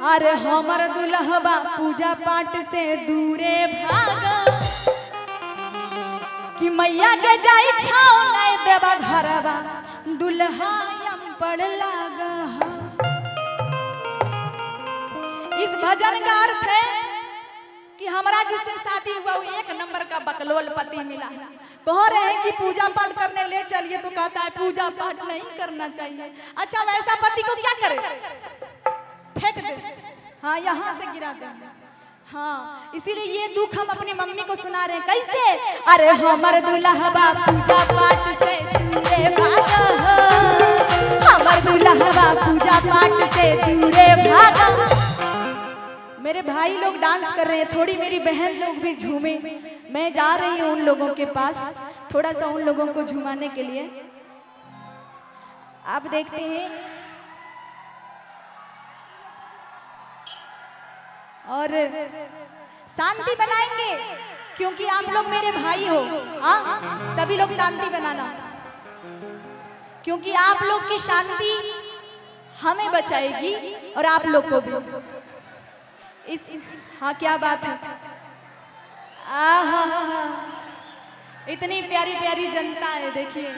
अरे हमर दुल्हबा पूजा पाठ से दूरे भागा, कि मैया के जाई छाओ नहीं देवा घरवा दुल्हा यम पड़ लागा। इस भजन का अर्थ है कि हमारा जिससे शादी हुआ वो एक नंबर का बकलोल पति मिला है। कह रहे हैं कि पूजा पाठ करने ले चलिए तो कहता है पूजा पाठ नहीं करना चाहिए। अच्छा वैसा पति को क्या करे, फेंक दे, हाँ यहाँ से गिरा देंगे। हाँ इसीलिए ये दुख हम अपनी मम्मी को सुना रहे हैं। कैसे? अरे हमर दुल्हबा पूजा पाठ से दूरे भागा, हमर दुल्हबा पूजा पाठ से दूरे भागा। मेरे भाई लोग डांस कर रहे हैं, थोड़ी मेरी बहन लोग भी झूमे। मैं जा रही हूँ उन लोगों के पास, थोड़ा सा उन लोगों को झुमाने के लिए। आप देखते हैं और शांति बनाएंगे क्योंकि आप लोग मेरे भाई हो। हाँ सभी लोग शांति बनाना, क्योंकि आप लोग की शांति हमें बचाएगी और आप लोग को भी। इस हाँ क्या बात है, आहा इतनी प्यारी प्यारी जनता है, देखिए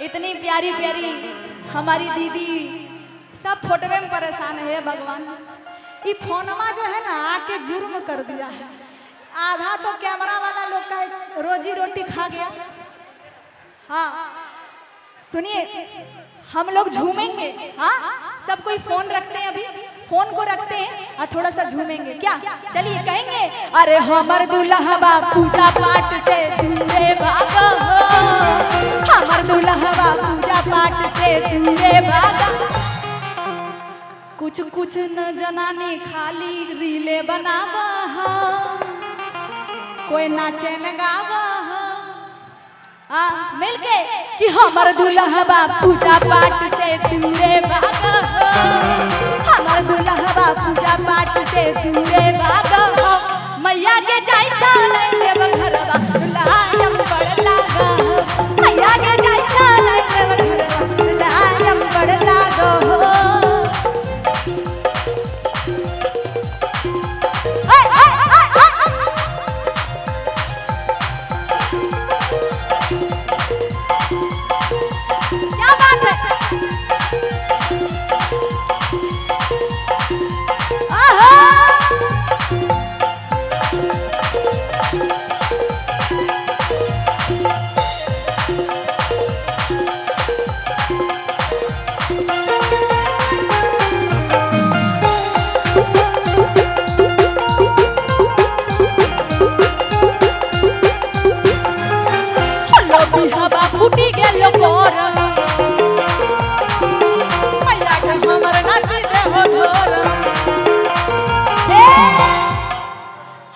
इतनी प्यारी प्यारी हमारी दीदी सब फोटो में परेशान है। भगवान ये फोनमा जो है ना आके जुर्म कर दिया है, आधा तो कैमरा वाला लोग का रोजी रोटी खा गया। हाँ सुनिए, हम लोग झूमेंगे। हाँ सब कोई फोन रखते हैं, अभी फोन को रखते हैं और थोड़ा सा झूमेंगे क्या, चलिए कहेंगे। अरे हमर दुल्हबा पूजा पाठ से दूरे भागा, हमर दुल्हबा पूजा पाठ से दूरे भागा। कुछ कुछ न जनानी खाली रीले बनावा, कोई नाचे न गावा। हाँ मिलके कि हमर दुल्हबा पूजा पाठ से दूरे भागा, हमर दुल्हबा पूजा पाठ से दूरे भागा। मैया के जाई छालै देव घरवा दुल्हा यम बड़ लागा, मैया के जाई छालै देव घरवा दुल्हा यम बड़ लागा।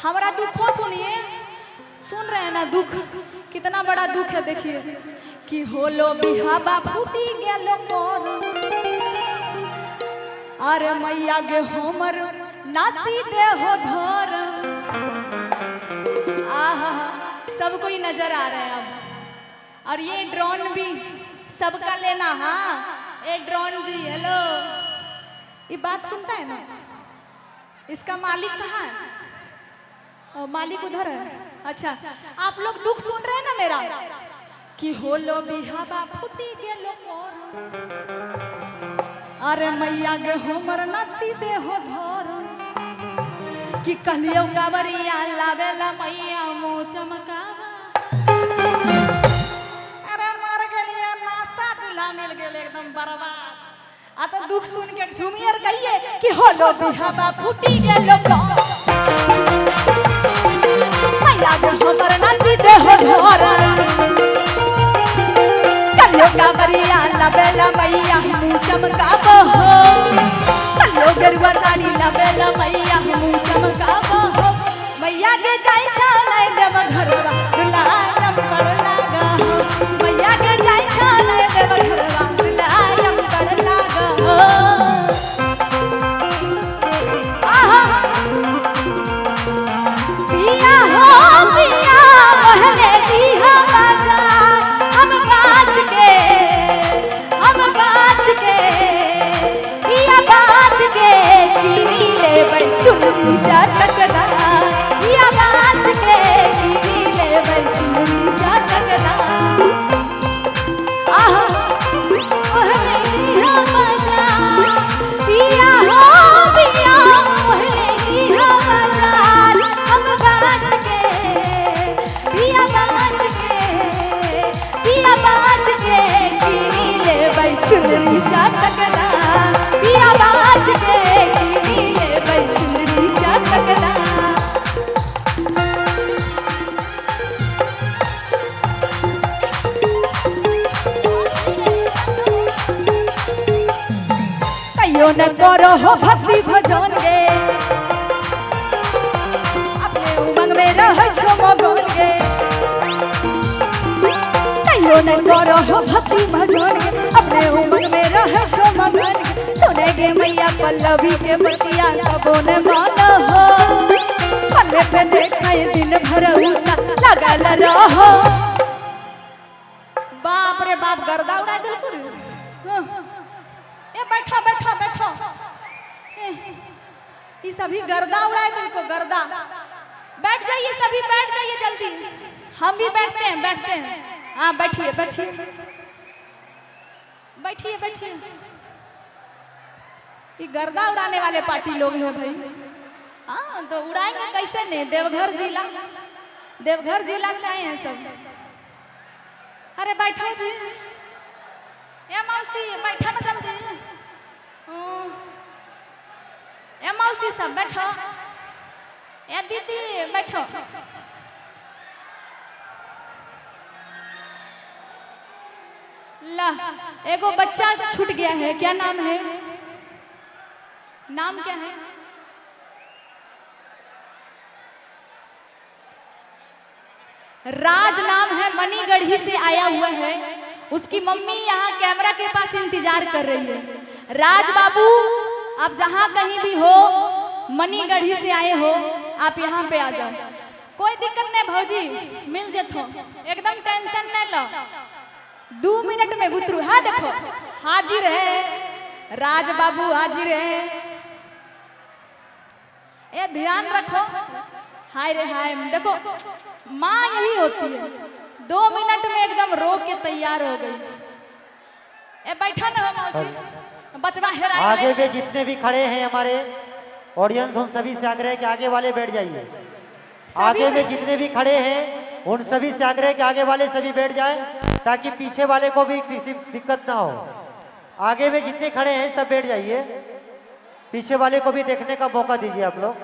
हमारा दुखो सुनिए, सुन रहे हैं ना दुख, कितना बड़ा दुख है। देखिए कि होलो बिहाबा फूटी गेलो मोर, अरे मैया गे हमर नासी दे हो धर। आहा सब कोई नजर आ रहे हैं अब, और ये ड्रोन भी सबका लेना। हाँ ए ड्रोन जी हेलो, ये बात सुनता है ना, इसका मालिक कहाँ है? और मालिक उधर है। अच्छा आप लोग दुख सुन रहे हैं ना मेरा, कि होलो बिहाबा फूटी गेलो मोर, अरे मैया गे हमर नासी दे हो धर। कि कहलियो कावरिया लावेला मैया मुँह चमकावा, अरे मर गेलिया नासा दूल्हा मिल गेल एकदम बर्बाद। आ तो दुख सुन के झूमियर कहिए कि होलो बिहाबा फूटी गेलो मैया गे हमर नासी दे हो धर, कलियो कावरिया लावेला मैया मुँह चमकावो हो, कलियो गेरुआ साड़ी लावेला मैया मुँह चमकावो हो। मैया के जाई छालै देव घरवा दुल्हा यम बड़ लागा हो, मैया के जाई छालै देव घरवा दुल्हा यम बड़ लागा हो। आहा पिया हो पिया मोहले जी हम बाजार, हम बाज के, हम बाज के, पिया बाज के किनी चुनरी चटकदार, पिया बाज के कीनी लेबै चुनरी चटकदार। आहा ओहले जी हो बाजार, पिया हो पिया ओहले जी हो बाजार, हम बाज के पिया बाज के, पिया बाज के कीनी लेबै चुनरी चटकदार, पिया बाज के कीनी लेबै चुनरी चटकदार। कहियो न करो हो भक्ति भजन गे, अपने उमंग में रहै छो मगन गे। कहियो न करो हो भक्ति भजन गे, अपने उमंग में रहै छो मगन गे। सुने गे मैया पल्लवी के बतिया कबो न मानो हो, पन्ने पे देखै दिन भर उता लगल रहो। बाप रे बाप, गर्दा उड़ा देलको रे। ए बैठो बैठो बैठो, ये सभी गर्दा उड़ाए दिल को, गर्दा। बैठ जाइए सभी, बैठ जाइए जल्दी, हम भी बैठते हैं बैठते हैं। हाँ बैठिए बैठिए बैठिए बैठिए। ये गर्दा उड़ाने वाले पार्टी लोग हैं भाई। हाँ तो उड़ाएंगे कैसे नहीं, देवघर जिला, देवघर जिला से आए हैं सब। अरे बैठो जी, ए मौसी बैठा ना जल्दी। ए मौसी सब बैठो, ए दीदी बैठो। ला एगो बच्चा छूट गया है, क्या नाम है, नाम क्या है? राज नाम है, मनीगढ़ी से आया हुआ है। उसकी मम्मी यहाँ कैमरा के पास इंतजार कर रही है। राज बाबू आप जहाँ कहीं भी हो, मनीगढ़ी से आए हो, आप यहाँ पे आ जाओ, कोई दिक्कत नहीं भौजी, मिल जतो, एकदम टेंशन नहीं लो। 2 मिनट में बुतरू। हाँ देखो हाजिर है राज बाबू, हाजिर है। ए ध्यान रखो, हाय रे हाय, देखो माँ यही होती है, 2 मिनट में एकदम रो के तैयार हो गई। ए बैठा ना हो मौसी, बचवा हेरा। आगे भी जितने भी खड़े हैं हमारे ऑडियंस, उन सभी से आग्रह है कि आगे वाले बैठ जाइए। आगे में जितने भी खड़े हैं उन सभी से आग्रह है कि आगे वाले सभी बैठ जाएं, ताकि पीछे वाले को भी किसी दिक्कत ना हो। आगे में जितने खड़े हैं सब बैठ जाइए, पीछे वाले को भी देखने का मौका दीजिए आप लोग।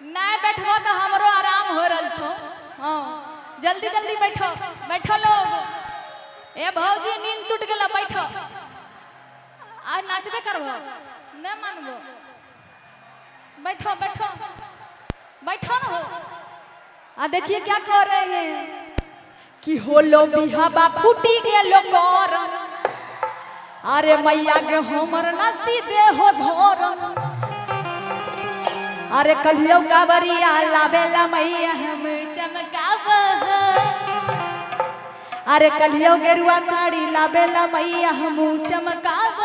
नहीं बैठबो तो हमरो आराम हो रहा छो। हाँ जल्दी जल्दी बैठो बैठो लोग। ए भौजी नींद टूट गेला, बैठो। आ नाचबे करबो, नहीं मानबो, बैठो बैठो बैठो न हो। आ देखिए क्या कर रहे हैं कि होलो बिहाबा फूटी गेलो करम, अरे मैया के हमर नसी दे हो धोरम। अरे कलियो कावरिया लावेला मैया हम चमकाव, अरे कलियो गेरुआ काड़ी लावेला मैया हम चमकाव।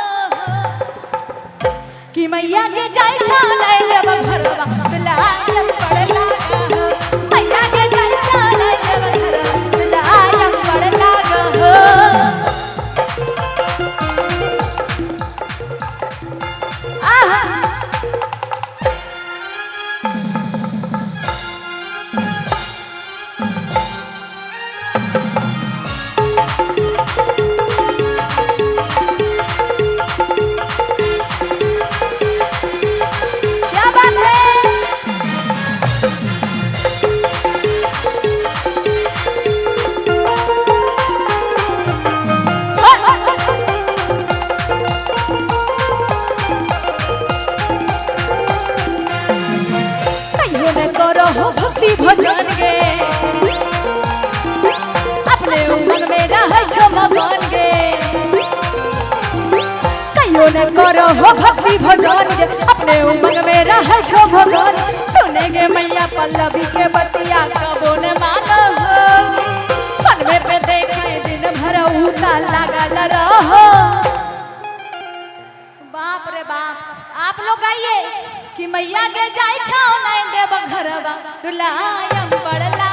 कि मैया के जाय छालै देव घरवा दुलायम पड़ लागा, मैया के जाय छालै देव घरवा दुलायम पड़ लागा हो। आहा क्या बात है। कहियो न करो हो भक्ति भजन गे, अपने उमंग में रहै छो मगन गे। कहियो न करो हो भक्ति भजन गे, अपने उमंग में रहै छो मगन। सुने गे मैया पल्लवी के बतिया कबो न मानो हो, मन में पे देखे दिन भर उता लागल रहो। बाप रे बाप, आप लोग गाइए कि मैया के जाय छाओ नहीं देव घरवा दुलायम पड़ला।